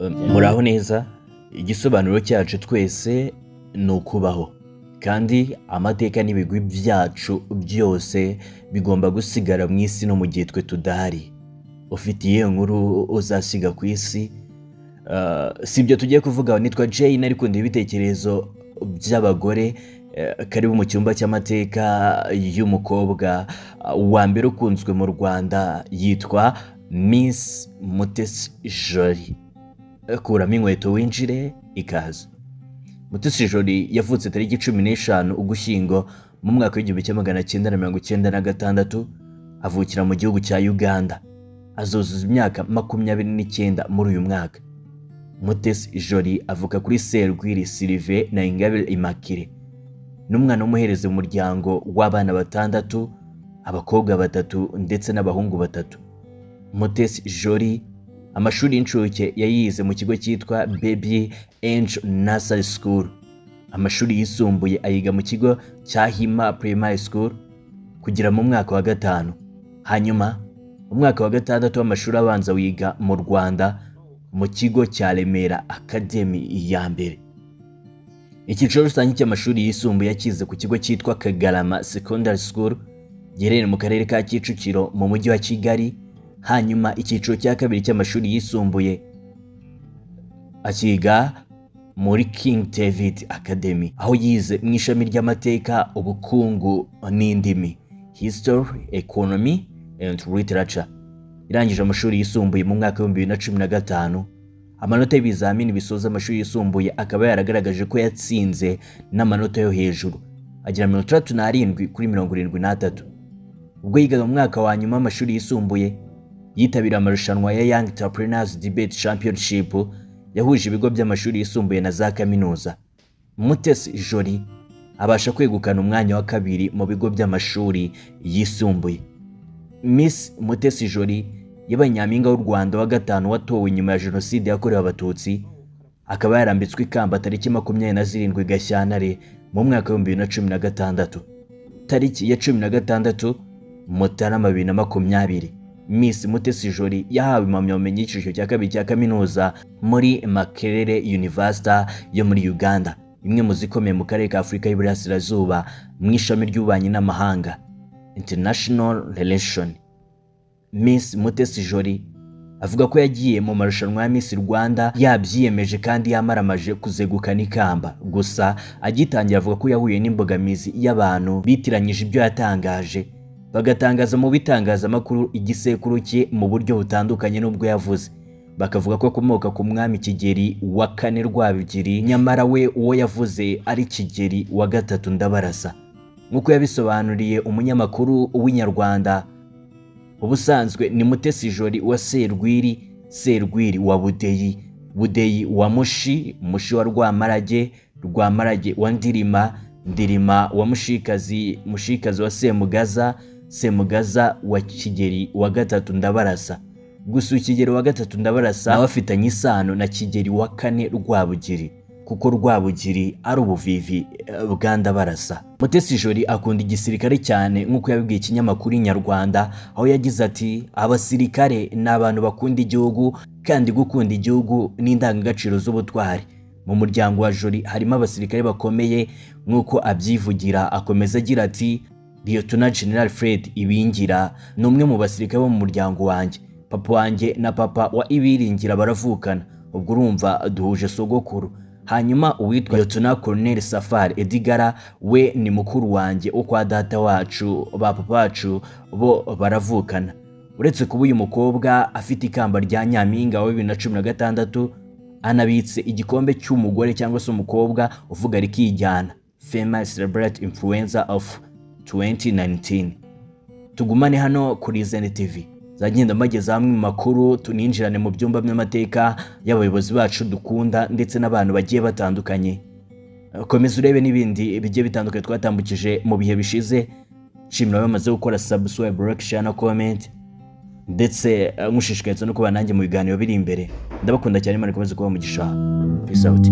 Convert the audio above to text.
Muraho neza. Igisobanuro cyacu twese ni ukubaho, kandi amateka n'ibigwi byacu byose bigomba gusigara mu isi no mu gihe twe tudahari. Ufite iyihe nkuru uzasiga ku isi? Si ibyo tugiye kuvuga. Nitwa Jane, ariko ndeba ibitekerezo by'abagore. Karibu mu cyumba cy'amateka y'umukobwa wa mbere ukunzwe mu Rwanda, yitwa Miss Mutesi Jolly. Kuramo inkweto winjire, ikaze. Mutesi Jolly yavutse tariki 15 Ugushyingo mu mwaka w'1996, avukira mu gihugu cya Uganda. Azuzuza imyaka 29 muri uyu mwaka. Mutesi Jolly avuka kuri Serwiri Sylvain na Ingabire Immaculée. Ni umwana w'umuhereze mu muryango w'abana batandatu, abakobwa batatu ndetse n'abahungu batatu. Mutesi Jolly amashuri y'incuke yayize mu kigo cyitwa Baby Angel Nursery School. Amashuri yisumbuye ayiga mu kigo cya Hima Primary School kugera mu mwaka wa gatanu. Hanyuma mu mwaka wa gatandatu w'amashuri abanza wiga mu Rwanda mu kigo cya Remera Academy ya mbere. Icyiciro rusange cy'amashuri yisumbuye yakize ku kigo cyitwa Kagarama Secondary School giherereye mu karere ka Kicukiro mu mujyi wa Kigali. Hanyuma icyiciro cya kabiri cy'amashuri yisumbuye akiga muri King David Academy, aho yize mu ishami ry'amateka, ubukungu n'indimi, History, Economy and Literature. Irangije amashuri yisumbuye mu mwaka w'2015, amanota y'ibizamini bisoza amashuri yisumbuye akaba yaragaragaje ko yatsinze n'amanota yo hejuru, agira 67 kuri 73. Ubwo yigaga mu mwaka wa nyuma w'amashuri yisumbuye, yitabira amarushanwa ya Young Entrepreneurs Debate Championship yahuje ibigo by'amashuri yisumbuye na za kaminuza. Mutesi Jolly abasha kwegukana umwanya wa kabiri mu bigo by'amashuri yisumbuye. Miss Mutesi Jolly yabaye Nyampinga w'u Rwanda wa gatanu watowe nyuma ya Jenoside yakorewe Abatutsi, akaba yarambitswe ikamba tariki 27 Gashyantare mu mwaka w'2016. Tariki ya 16 Mutarama 2020, Miss Mutesi Jolly yahawe impamyabumenyi y'icyiciro cya kabiri cya kaminuza muri Makerere University yo muri Uganda, imwe mu zikomeye mu karere ka Afurika y'Iburasirazuba, mu ishami ry'ububanyi n'amahanga, International Relation. Miss Mutesi Jolly avuga ko yagiye mu marushanwa ya Miss Rwanda yabyiyemeje kandi yamaramaje kuzegukana ikamba. Gusa agitangira avuga ko yahuye n'imbogamizi y'abantu bitiranyije ibyo yatangaje, bagatangaza mu bitangazamakuru igisekuru cye mu buryo butandukanye n'ubwo yavuze, bakavuga ko akomoka ku mwami Kigeli wa kane Rwabugiri, nyamara we uwo yavuze ari Kigeli wa gatatu Ndabarasa. Nk'uko yabisobanuriye umunyamakuru w'Inyarwanda, ubusanzwe ni Mutesi Jolly wa Serwiri, Serwiri wa Budeyi, Budeyi wa Mushi, Mushi wa Rwamarage, Rwamarage wa Ndirima, Ndirima wa Mushikazi, Mushikazi wa Semugaza, Semugaza wa Kigeli wa gatatu Ndabarasa. Gusa Kigeli wa gatatu Ndabarasa nawe afitanye isano na Kigeli wa kane Rwabugiri, kuko Rwabugiri ari ubuvivi bwa Ndabarasa. Mutesi Jolly akunda igisirikare cyane, nk'uko yabibwiye ikinyamakuru Inyarwanda, aho yagize ati: "Abasirikare ni abantu bakunda igihugu, kandi gukunda igihugu ni indangagaciro z'ubutwari." Mu muryango wa Jolly harimo abasirikare bakomeye nk'uko abyivugira. Akomeza agira ati: "Lieutenant General Fred Ibingira ni umwe mu basirikare bo mu muryango wanjye. Papa wanjye na papa wa Ibiringira baravukana, ubwo urumva duhuje sogokuru. Hanyuma uwitwa Lieutenant Colonel Safari Edigara we ni mukuru wanjye wo kwa data wacu, ba papa wacu bo baravukana." Uretse kuba uyu mukobwa afite ikamba rya Nyampinga wa 2016, anabitse igikombe cy'umugore cyangwa se umukobwa uvuga rikijyana, Female Celebrity Influencer of 2019. Tugumane hano kuri Zen TV, zagenda mbageza hamwe mu makuru, tuninjirane mu byumba by'amateka y'abayobozi bacu dukunda ndetse n'abantu bagiye batandukanye. Komeza urebe n'ibindi bigiye bitandukanye twatambukije mu bihe bishize. Nshimira bamaze gukora subscribe, like, share na comment, ndetse nkushishikariza no kuba nanjye mu biganiro biri imbere. Ndabakunda cyane, Imana ikomeze kuba umugisha. Peace out.